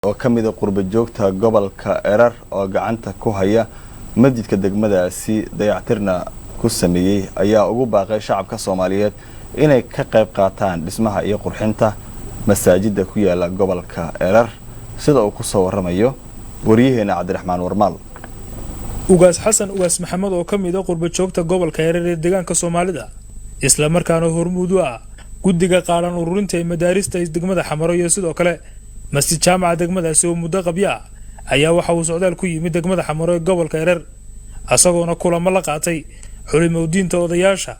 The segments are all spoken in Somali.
Oo ka mida qurba joogta gobolka Erar oo gacanta ku haya masjidka degmadaasi, dayactirna ku sameeyey, ayaa ugu baaqay shacabka Soomaaliyeed inay ka qayb qaataan dhismaha iyo qurxinta masaajida ku yaala gobolka Erar, sida uu ku soo waramayo wariyaheena Cabdiraxmaan Warmaal. Ugaas Xasan Ugaas Maxamed oo ka mid a qurba joogta gobolka Erar ee deegaanka Soomaalida, islamarkaana hormuud u ah guddiga qaadhan ururinta ee madaarista degmada Xamaro iyo sidoo kale masjid jaamaca degmadaasi oo muddo qabyo ah, ayaa waxa uu socdaal ku yimid degmada Xamaro ee gobolka Erer, isagoona kulamo la qaatay culimowdiinta, odayaasha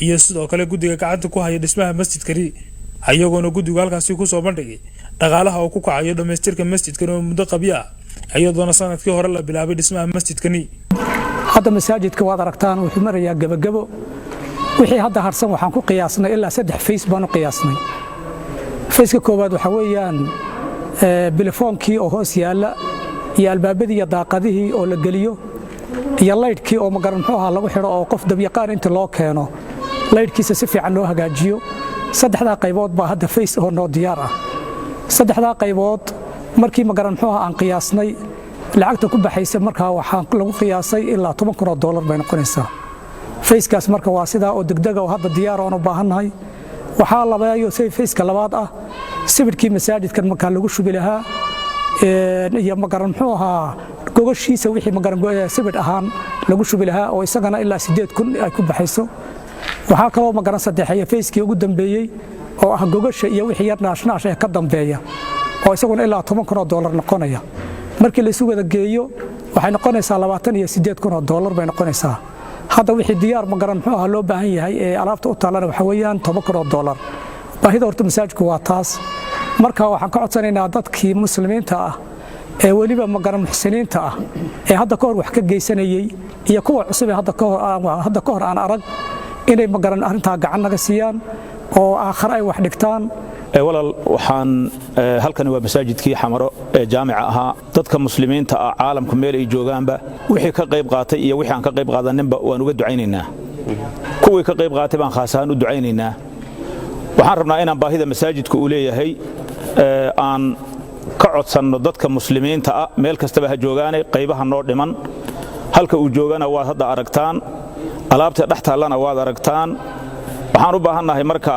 iyo sidoo kale guddiga gacanta ku haya dhismaha masjidkani, ayagoona guddigu halkaasi kusoo bandhigay dhaqaalaha oo ku kacayo dhammaystirka masjidkan oo muddo qabyo ah, iyadoona sanadkii hore la bilaabay dhismaha masjidkani. Hadda masaajidka waad aragtaan, wuxuu marayaa gebagabo. Wixii hadda harsan waxaan ku qiyaasnay ilaa saddex phase baan u qiyaasnay. Phase-ka koowaad waxaa weeyaan bilifoonkii oo hoos yaalla iyo albaabadii iyo daaqadihii oo la geliyo iyo laydhkii oo magaran muxuu ahaa lagu xidho oo qof dabyaqaan inta loo keeno laydhkiisa si fiican loo hagaajiyo. Saddexdaa qaybood baa hadda phase oo noo diyaar ah. Saddexdaa qaybood markii magaran muxuu ahaa aan qiyaasnay lacagta ku baxaysa, markaa waxaan lagu qiyaasay ilaa $10,000 bay noqonaysaa phase-kaas. Marka waa sidaa oo degdega oo hadda diyaar oon u baahannahay. Waxaa labeeyo phase-ka labaad ah sibidhkii masaajidkan markaa lagu shubi lahaa iyo magaran muxuu ahaa gogashiisa, wixii magaran sibidh ahaan lagu shubi lahaa oo isagana ilaa 8,000 ay ku baxayso. Waxaa kaloo magaran saddexeeya phase-kii ugu dambeeyey oo ah gogasha iyo wixii yar naashnaash ee ka dambeeya oo isaguna ilaa $10,000 noqonaya. Markii laysu wada geeyo waxay noqonaysaa $28,000 bay noqonaysaa. Hadda wixii diyaar magaran muxuu ahaa loo baahan yahay ee alaabta u taallana waxaa weeyaan $10,000. Baahida horta masaajidku waa taas. Marka waxaan ka codsanaynaa dadkii muslimiinta ah ee weliba magaran muxsiniinta ah ee hadda ka hor wax ka geysanayey iyo kuwa cusub ee hadda ka hor aan arag inay magaran arrintaa gacan naga siiyaan oo aakhare ay wax dhigtaan. Walaal, waxaan halkani waa masaajidkii Xamaro ee jaamica ahaa. Dadka muslimiinta ah caalamku meel ay joogaanba, wixii ka qayb qaatay iyo wixii aan ka qayb qaadaninba waan uga ducaynaynaa. Kuwii ka qayb qaatay baan khaas ahaan u ducaynaynaa. Waxaan rabnaa inaan baahida masaajidka uu leeyahay aan ka codsanno dadka muslimiinta ah meel kastaba ha joogaane. Qaybaha noo dhiman, halka uu joogana waad hadda aragtaan, alaabta dhex taallana waad aragtaan. Waxaan u baahannahay marka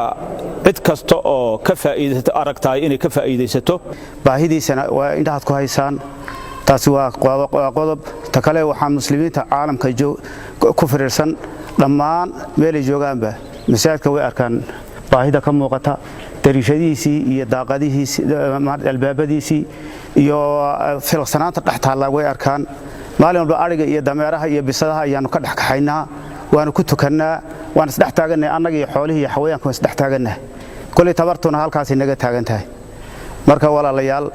cid kasta oo ka faa'iidaysato aragtaay inay ka faa'iidaysato. Baahidiisana waa indhahaad ku haysaan. Taasi waa qodob. Ta kale, waxaan muslimiinta caalamka ku firiirsan dhammaan meelay joogaanba, masaajidka way arkaan baahida ka muuqata, dariishadihiisii iyo daaqadihiisii, albaabadiisii iyo filqsanaanta dhex taalla way arkaan. Maalin walba adhiga iyo dameeraha iyo bisadaha ayaannu ka dhex kaxaynaa, waanu ku tukannaa, waan isdhex taagannahay. Annaga iyo xoolihii iyo xawayaanka waan isdhex taagannahay. Kolay tabartuna halkaasay naga taagan tahay. Marka walaalayaal,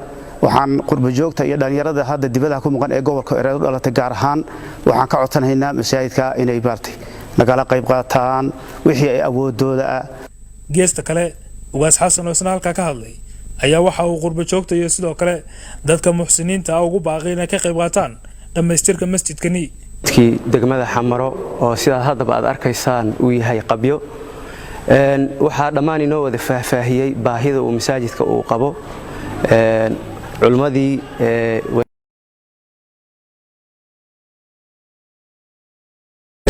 waxaan qurba joogta iyo dhallinyarada hadda dibadaha ku muqan ee gobolka Ereed u dhalatay gaar ahaan waxaan ka codsanaynaa masaajidka inay maartay nagala qayb qaataan wixii ay awoodooda ah. Geesta kale, Ugaas Xasan oo isna halkaa ka hadlay ayaa waxa uu qurba joogta iyo sidoo kale dadka muxsiniinta ah ugu baaqay inay ka qayb qaataan dhammaystirka masjidkani. Kii degmada Xamaro oo sidaad haddaba aad arkaysaan uu yahay qabyo, waxaa dhammaan inoo wada faahfaahiyey baahida uu masaajidka uu qabo culummadii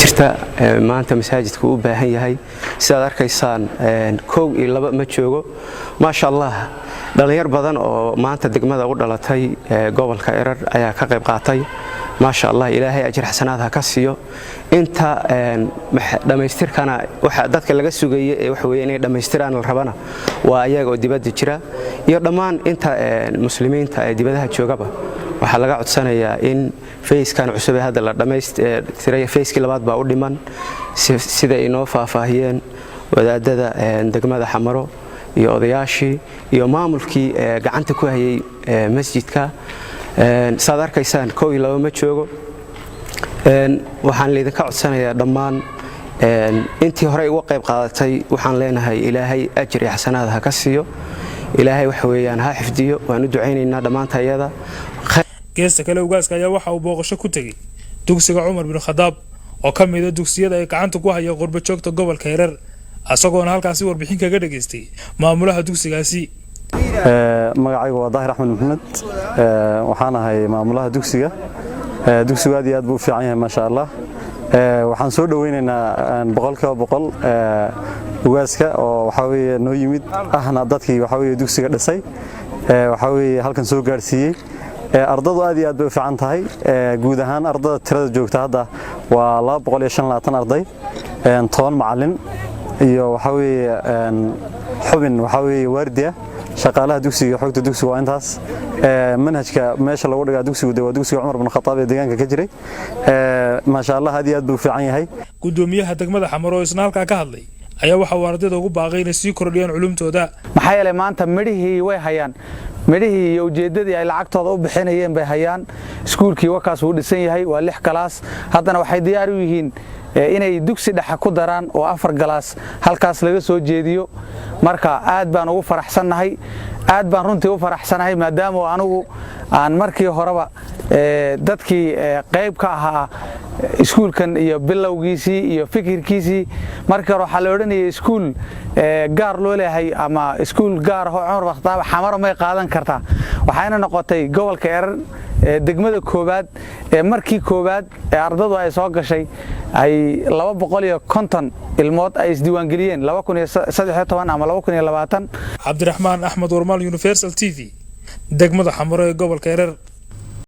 jirta. Maanta masaajidka uu u baahan yahay, sidaad arkaysaan, kow iyo laba ma joogo. Maasha Allah, dhallinyar badan oo maanta degmada u dhalatay gobolka Erar ayaa ka qayb qaatay. Maasha Allah, Ilaahay ajir xasanaad ha ka siiyo. Inta dhammaystirkana waxa dadka laga sugaya ee waxa weeye inay dhammaystiraan la rabana waa ayaga oo dibadda jira iyo dhammaan inta muslimiinta ee dibadaha joogaba. Waxaa laga codsanayaa in phase-kan cusub ee hadda la dhammaystiray, phase-kii labaad baa u dhiman, sida inoo faahfaahiyeen wadaadada degmada Xamaro iyo odayaashii iyo maamulkii gacanta ku hayay masjidka. Saad arkaysaan, kow iyo laba ma joogo. Waxaan laydinka codsanayaa dhammaan intii horey uga qayb qaadatay, waxaan leenahay Ilaahay ajir iyo xasanaad ha ka siiyo, Ilaahay waxa weeyaan ha xifdiyo. Waan u ducaynaynaa dhammaanta iyada. Geesta kale, ugaaska ayaa waxa uu booqasho ku tegey dugsiga Cumar bin Khadaab oo ka mida dugsiyada ay gacanta ku haya qurba joogta gobolka Herer, isagoona halkaasi warbixin kaga dhageystay maamulaha dugsigaasi. Magacaygu waa Daahir Axmed Maxamed, waxaan ahay maamulaha dugsiga. Dugsigu aad iyo aad buu u fiican yahay, maasha Allah. Waxaan soo dhoweynaynaa 100% ugaaska oo waxaa weeye noo yimid, ahna dadkii waxaa weeye dugsiga dhisay, waxaa weeye halkan soo gaarsiiyey. Ardadu aad iyo aad bay u fiican tahay. Guud ahaan ardada tirada joogta hadda waa 225 arday, 10 macallin iyo waxaa weeye xubin waxaa weeye waardiya. Shaqaalaha dugsiga, xogta dugsiga waa intaas. Manhajka meesha lagu dhigaa dugsigu de waa dugsiga Cumar bin Khataab ee deegaanka ka jiray. Maasha Allah, aad iyo aad buu u fiican yahay. Gudoomiyaha degmada Xamar oo isna halkaa ka hadlay ayaa waxa uu ardayda ugu baaqay inay sii kordhiyaan culumtooda. Maxaa yeelay maanta midhihii way hayaan, midhihii iyo ujeeddadii ay lacagtooda u bixinayeen bay hayaan. Iskuulkii wakaas wuu dhisan yahay, waa lix galaas. Haddana waxay diyaar u yihiin inay dugsi dhexe ku daraan oo afar galaas halkaas laga soo jeediyo. Marka aad baan ugu faraxsannahay, aad baan runtii u faraxsanahay, maadaama anugu aan markii horeba dadkii qayb ka ahaa iskuulkan iyo bilowgiisii iyo fikirkiisii. Markii hore waxaa la odhanayay iskuul gaar loo leeyahay ama iskuul gaar ahoo Cumar bin Khataab Xamaro may qaadan kartaa. Waxayna noqotay gobolka Erar degmada koowaad ee markii koowaad ee ardadu ay soo gashay ay 250 ilmood ay isdiiwaangeliyeen 2013 ama 2020. Cabdiraxmaan Axmed Warmaal, Universal TV, degmada Xamaro ee gobolka Erer.